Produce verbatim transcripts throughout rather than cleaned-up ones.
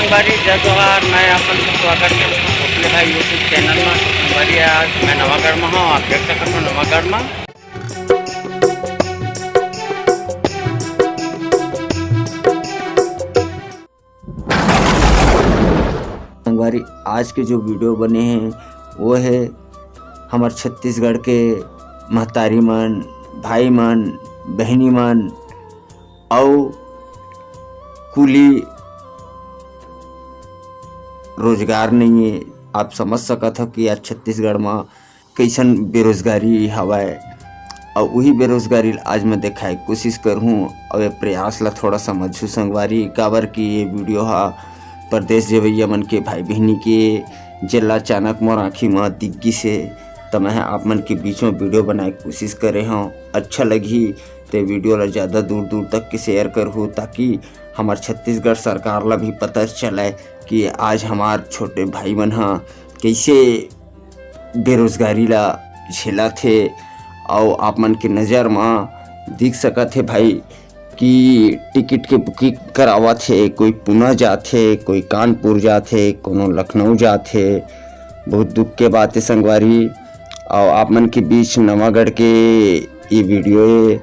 संगवारी जय जोहार, मैं अपन के स्वागत करत हूँ अपने भाई YouTube चैनल में। संगवारी आज मैं नवागढ़ में हूँ, आप देख सकत हो नवागढ़ में। संगवारी आज के जो वीडियो बने हैं वो है हमर छत्तीसगढ़ के महतारी मन, भाई मन, बहिनी मन अउ कुली रोजगार नइए। आप समझ सकत हो कि आज छत्तीसगढ़ म कइसन बेरोजगारी हवय, अउ उही बेरोजगारी ल आज मैं देखाए के कोशिश करहूँ। अउ ये प्रयास ला थोड़ा समझहू संगवारी, काबर कि ये वीडियो हा परदेस जेवइया मन के भाई बहिनी के, जेला अचानक मोर आँखी म दिख गिस हे, त मैं ह आप मन के बीच म वीडियो बनाए के कोशिश करे हव। अच्छा लगही ते वीडियो ला ज़्यादा दूर दूर तक के शेयर करहू, ताकि हमर छत्तीसगढ़ सरकार ला भी पता चलय कि आज हमार छोटे भाई मन ह कइसे बेरोजगारी ला झेलत हे। अउ आप मन के नज़र म दिख सकत हे भाई कि टिकट के बुकिंग करावत हे, कोई पुणे जात हे, कोई कानपुर जात हे, कोनो लखनऊ जात हे। बहुत दुख के बात हे संगवारी। अउ आप मन के बीच नवागढ़ के ये वीडियो हे।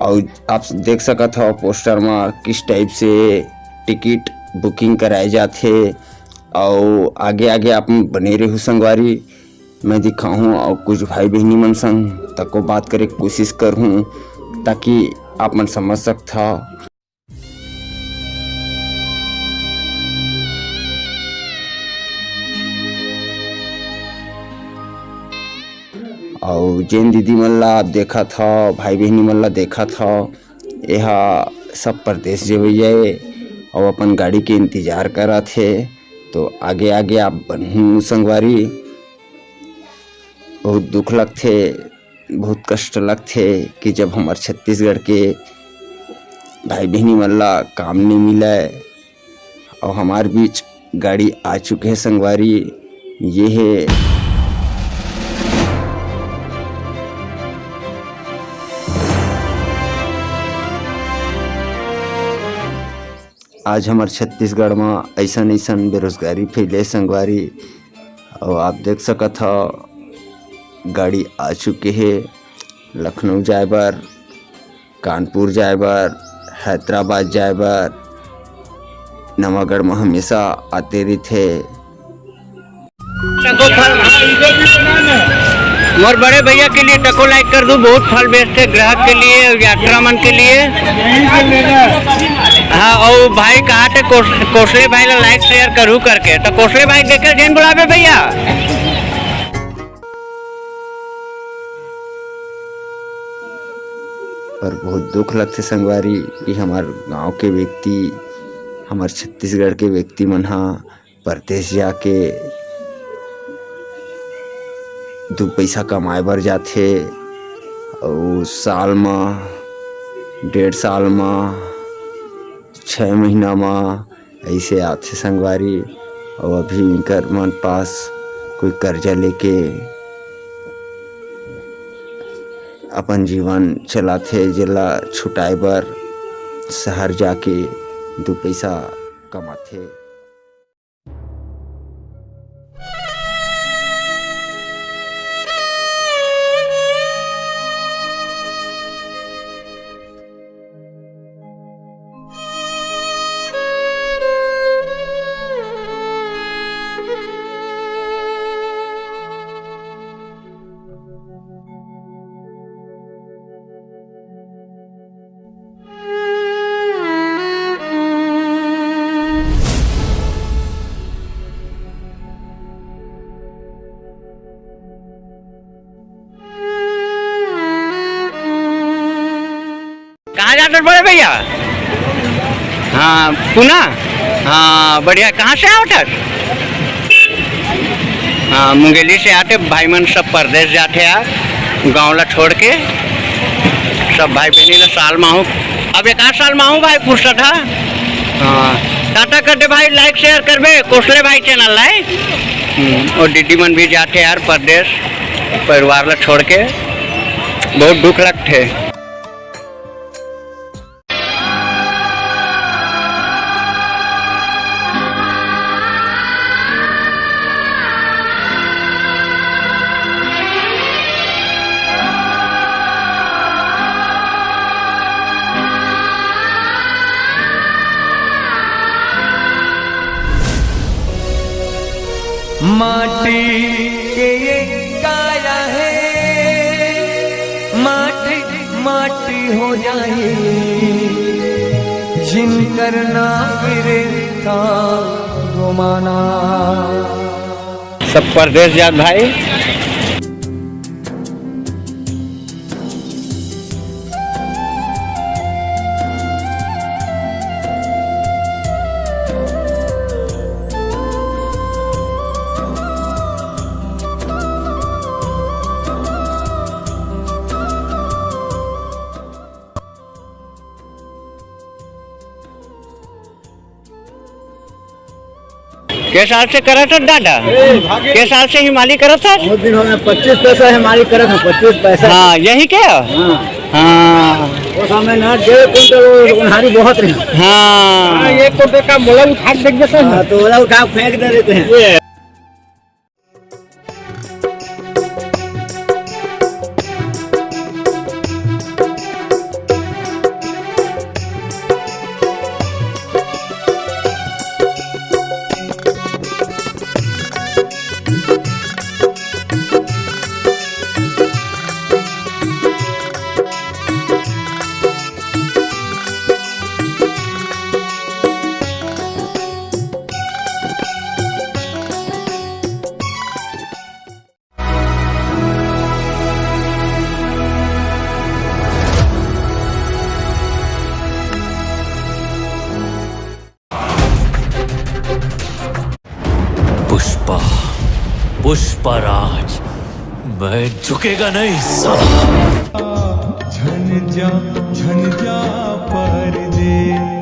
अउ आप देख सकत हव पोस्टर म किस टाइप से टिकट बुकिंग कराए जात हे। अउ आगे आगे आप बने रहू संगवारी, मैं दिखाहूँ अउ कुछ भाई बहिनी मन संग तको बात करे के कोशिश करहूँ, ताकि आप मन समझ सकत हव। अउ जेन दीदी मन ला आप देखत हव, भाई बहिनी मन ला देखत हव, एहा सब परदेस जेवइया ए, अउ अपन गाड़ी के इंतजार करत हे। तो आगे आगे आप बनहू संगवारी। बहुत दुख लगथे, बहुत कष्ट लगथे कि जब हमर छत्तीसगढ़ के भाई बहिनी मन ला काम नइ मिलय। अउ हमार बीच गाड़ी आ चुके हे संगवारी, ये हे। आज हमर छत्तीसगढ़ म अइसन अइसन बेरोजगारी फैले संगवारी, अउ आप देख सकत हव गाड़ी आ चुके हे लखनऊ जाए बर, कानपुर जाए बर, हैदराबाद जाए बर, नवागढ़ म हमेशा आते रहिथे। टको फल, मोर बड़े भैया के लिए टको लाइक कर दू, बहुत फल बेचथे ग्राहक के लिए, यात्रा मन के लिए। हाँ, अउ भाई कहा थे कोस-, कोसले भाई ला लाइक शेयर करू करके, तो कोसले भाई देखे जेन बुलावे भैया। पर बहुत दुख लगथे संगवारी कि हमर गांव के व्यक्ति, हमर छत्तीसगढ़ के व्यक्ति मन ह परदेस जाके दू पइसा कमाए बर जाथे, अउ साल म, डेढ़ साल म, छः महीना म अइसे आथे संगवारी। अउ अभी इनकर मन पास कोई कर्जा लेके अपन जीवन चलाथे, जेला छुटाए बर शहर जाके दू पइसा कमाथे। कहाँ जात हस बड़े भैया? हाँ, पुणे? हाँ, बढ़िया। कहाँ से आवत हस? हाँ, मुंगेली से आथे भाई मन, सब परदेस जाथे यार, गाँव ला छोड़ के। सब भाई बहिनी ला साल माहू, अब एक आध साल माहू भाई फुर्सत हा। हाँ, टाटा कर दे भाई, लाइक शेयर करबे कोसले भाई चैनल ला। हम्म, अउ दीदी मन भी जाथे यार परदेस, परिवार ला छोड़ के, बहुत दुख लगथे। माटी के ये काया है, माटी माटी हो जाए, जिनकर ना गिरे था गुमाना। सब परदेस जात भाई। के साल से करत हस दादा? के साल से हिमाली करत हस? बहुत दिन हो गए, पच्चीस पैसा हिमाली करत हस, पच्चीस पैसा। हाँ, यही क्या? हाँ। हाँ। वो समय ना डेढ़ कुंटल वो उन्हारी बहुत रही। हाँ। हाँ, एक कुंटल का मोला उठा के देख देते हैं। हाँ, तो मोला उठा के फेंक दे देते हैं। ये पुष्पा, पुष्पराज, मैं झुकेगा नहीं साला। झन जा, झन जा परदेस।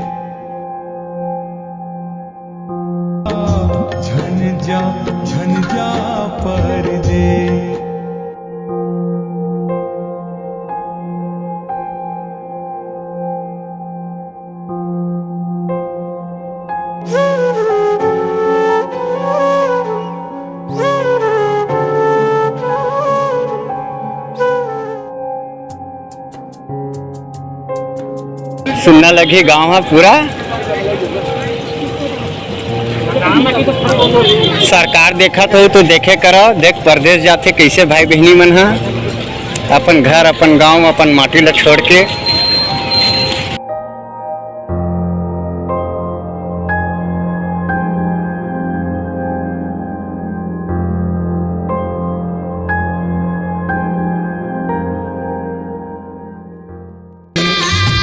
झन जा, झन जा परदेस। सुन्ना लगही गांव ह पूरा। सरकार देखत हो तो देखे करो, देख परदेस जाथे कइसे भाई बहिनी मन ह अपन घर, अपन गांव, अपन माटी ल छोड़ के।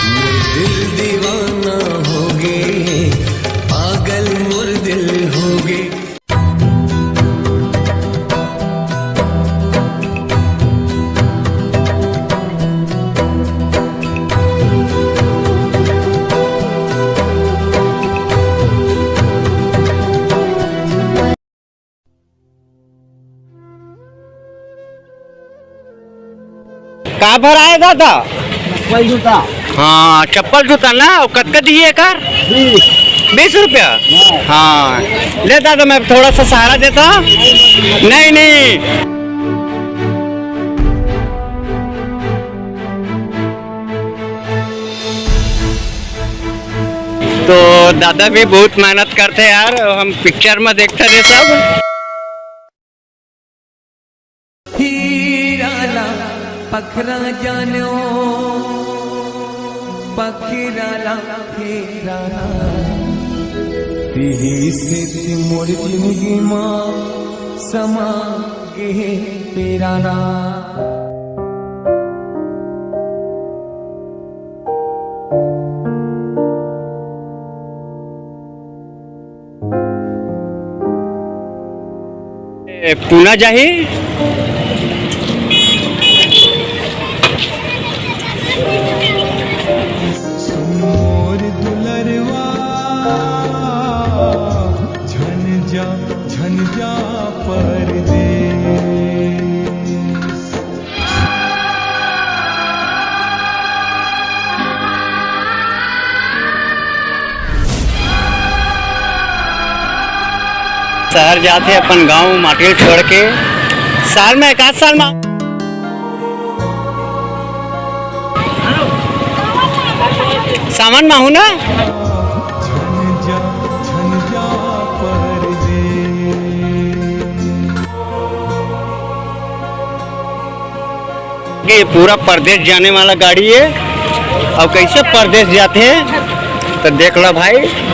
मोर दिल दीवाना होगे, पागल मोर दिल होगे। का भराए दादा? चप्पल जूता। हाँ, चप्पल जूता ना, अउ कतका दिही एकर? बीस। बीस रुपया? हाँ। हाँ, ले दादा, मैं थोड़ा सा सहारा देता हूँ। नहीं, नहीं। तो दादा भी बहुत मेहनत करथे यार, हम पिक्चर में देखते रहे सब। हीरा ला पखरा जानो, पखरा ला हीरा ला। तिही सेती मोर जिनगी मा समा गे हे तेरा नाम। ए, पूना जाही। सुन मोर दुलरवा, झन जा, झन जा परदेस। शहर जाथे अपन गांव माटी ल छोड़ के। साल में, एकाध साल में, सावन में आहूं ना। झन जा, झन जा परदेस। कि पूरा परदेस जाने वाला गाड़ी हे, अउ कइसे परदेस जाथे, त देख ला भाई।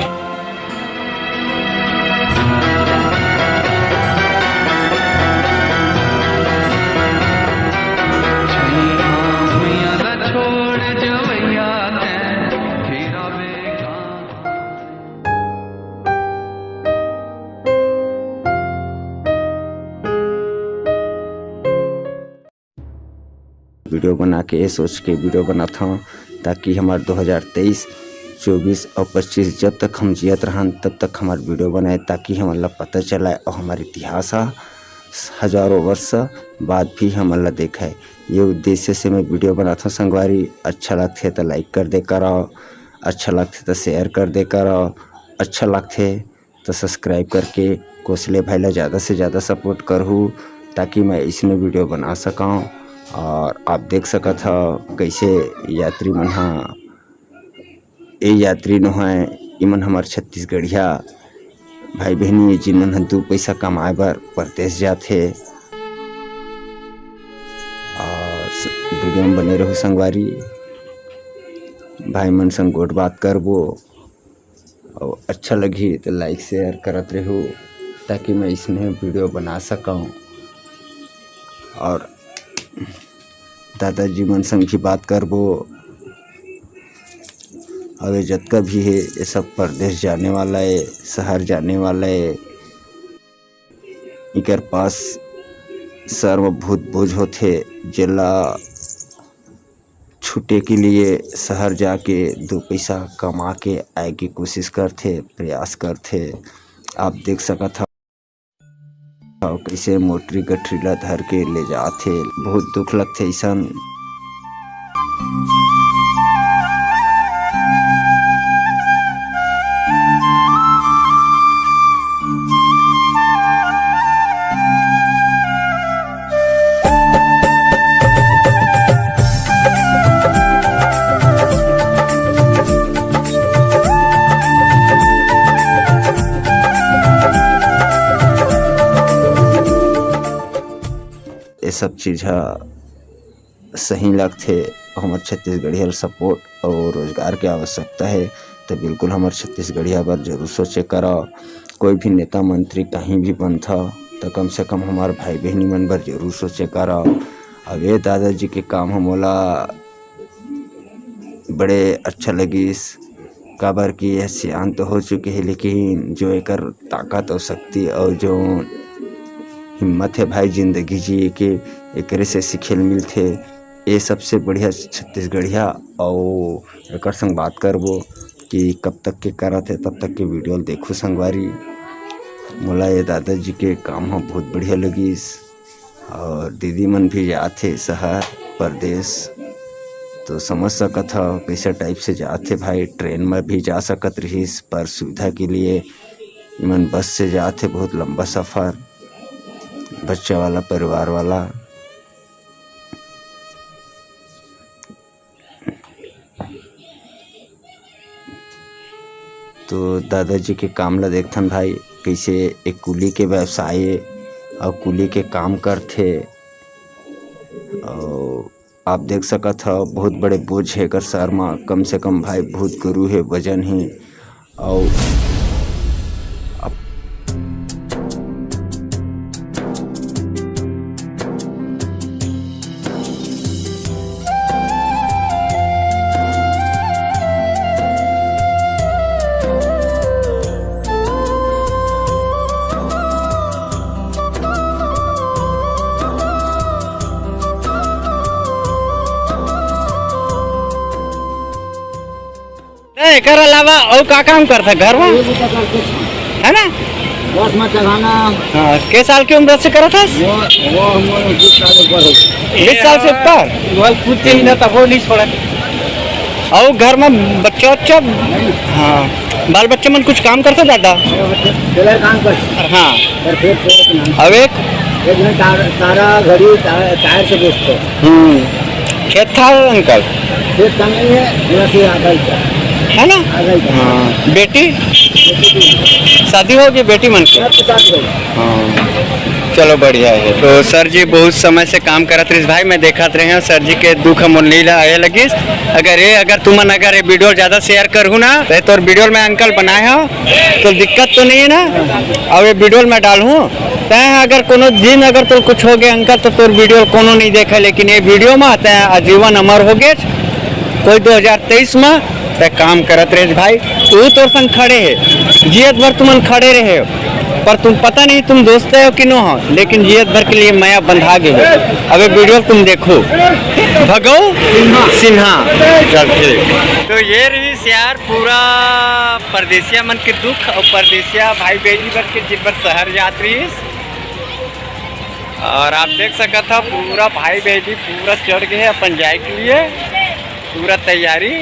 वीडियो बना के, ये सोच के वीडियो बनात हौं, ताकि हमार दो हज़ार तेईस, चौबीस और पच्चीस, जब तक हम जियत रहन, तब तक हमार वीडियो बनाए, ताकि हमन ला पता चलाए और हमार इतिहास ह हजारों वर्ष बाद भी हमन ला देखाए। ये उद्देश्य से मैं वीडियो बनात हौं संगवारी। अच्छा लगथे त लाइक कर दे करव, अच्छा लगथे त शेयर कर दे करव, अच्छा लगथे त सब्सक्राइब करके कोसले भाई ला ज़्यादा से ज़्यादा सपोर्ट करहू, ताकि मैं इसने वीडियो बना सकूँ। और आप देख सकत हव, कइसे यात्री मन ह, ए यात्री नोहय, इमन हमर छत्तीसगढ़िया भाई बहिनी, जिन मन ह दू पइसा कमाए बर परदेस जाथे। और स-, वीडियो में बने रहू संगवारी, भाई मन संग गोठ बात करबो। अउ अच्छा लगही त लाइक शेयर करत रहू, ताकि मैं इसने वीडियो बना सकूँ। और दादाजी मन संग भी बात करबो। अउ ये जतका भी हे, ये सब परदेस जाने वाला हे, शहर जाने वाला हे। इकर पास सर म बहुत बोझ होथे, जेला छूटे के लिए शहर जाके दो पैसा कमा के आए के कोशिश करथे, प्रयास करथे। आप देख सकत हव, कइसे मोटरी गठरी ला धर के ले जाथे। बहुत दुख लगथे अइसन। ये सब चीज ह सही लगथे। हमर छत्तीसगढ़िया ल सपोर्ट अउ रोजगार के आवश्यकता हे, त बिल्कुल हमर छत्तीसगढ़िया बर जरूर सोचे करव। कोई भी नेता मंत्री कहीं भी बनथव, त कम से कम हमर भाई बहिनी मन बर जरूर सोचे करव। अब ये दादाजी के काम ह मोला बड़े अच्छा लगिस, काबर कि ये सियान तो हो चुके हे, लेकिन जो एकर ताकत अउ शक्ति अउ जो हिम्मत हे भाई जिंदगी जिए के, एकरे से सीखे ल मिलथे। ये सबसे बढ़िया छत्तीसगढ़िया। अउ एकर संग बात करबो कि कब तक के करत हे, तब तक के वीडियो ल देखू संगवारी। मोला ये दादाजी के काम ह बहुत बढ़िया लगिस। और दीदी मन भी जात हे शहर परदेस, तो समझ सकत हव कइसे टाइप से जात हे भाई। ट्रेन में भी जा सकत रहिस, पर सुविधा के लिए इमन बस से जात हे, बहुत लंबा सफर, बच्चा वाला, परिवार वाला। तो दादाजी के काम ला देखथन भाई, कइसे एक कुली के व्यवसाय हे अउ कुली के काम करथे। अउ आप देख सकत हव, बहुत बड़े बोझ हे एकर सर म, कम से कम भाई बहुत गरू हे, वजन हे। अउ ए, एकर अलावा अउ का काम करथा घर में? ये भी तो करते थे। है ना? बस में चढ़ाना। हाँ, के साल के उम्र से करत हस? वो, वो हम लोग बीस साल ऊपर हो गए। बीस साल से ऊपर? वो कूदते ही ना, तब वो नहीं छोड़ा। अउ घर में बच्चा उच्चा? नहीं। हाँ, बाल बच्चे मन कुछ काम करथे दादा? ये बच्चे टेलर काम करते। हाँ। पर फिर तो इतना। अब एक? एक में तार-, तारा घड़ी टा-, टायर से बेचते हैं। हम्म। खेत था अंकल? खेत का नहीं है, थोड़ा सा आधा ही था। है ना? आधा ही था। हाँ। बेटी? शादी होगे बेटी मन के? हाँ, चलो बढ़िया हे। तो सर जी बहुत समय से काम करत रहिस भाई, मैं देखत रहे हँव सर जी के दुख मोर नइ ला आए लगिस। अगर ये, अगर तुमन अगर ये video ज्यादा share करहू ना, तो तोर video मैं अंकल बनाए हँव, तो दिक्कत तो नइ हे ना? अउ ये video मैं डालहूँ, तैं अगर कोनो दिन अगर तोर कुछ होगे अंकल, तो तोर video कोनो नइ देखे, लेकिन ये video में तैं आजीवन अमर होगे। कोई दो हज़ार तेईस में तैं काम करत रहे भाई, वो तोर संग खड़े हे, जियत भर तुमन खड़े रहे, पर तुम पता नहीं तुम दोस्त हो कि नो हो, लेकिन जियत भर के लिए मया बंधा गे हो। अब ये video तुम देखो, भगो सिन्हा। चल ठीक। तो ये रहिस यार पूरा परदेसिया मन के दुख अउ परदेसिया भाई बहिनी मन के जिन मन शहर जात रहिस। अउ आप देख सकत हव पूरा भाई बहिनी पूरा चढ़ गे हे अपन जाए के लिए, पूरा तैयारी।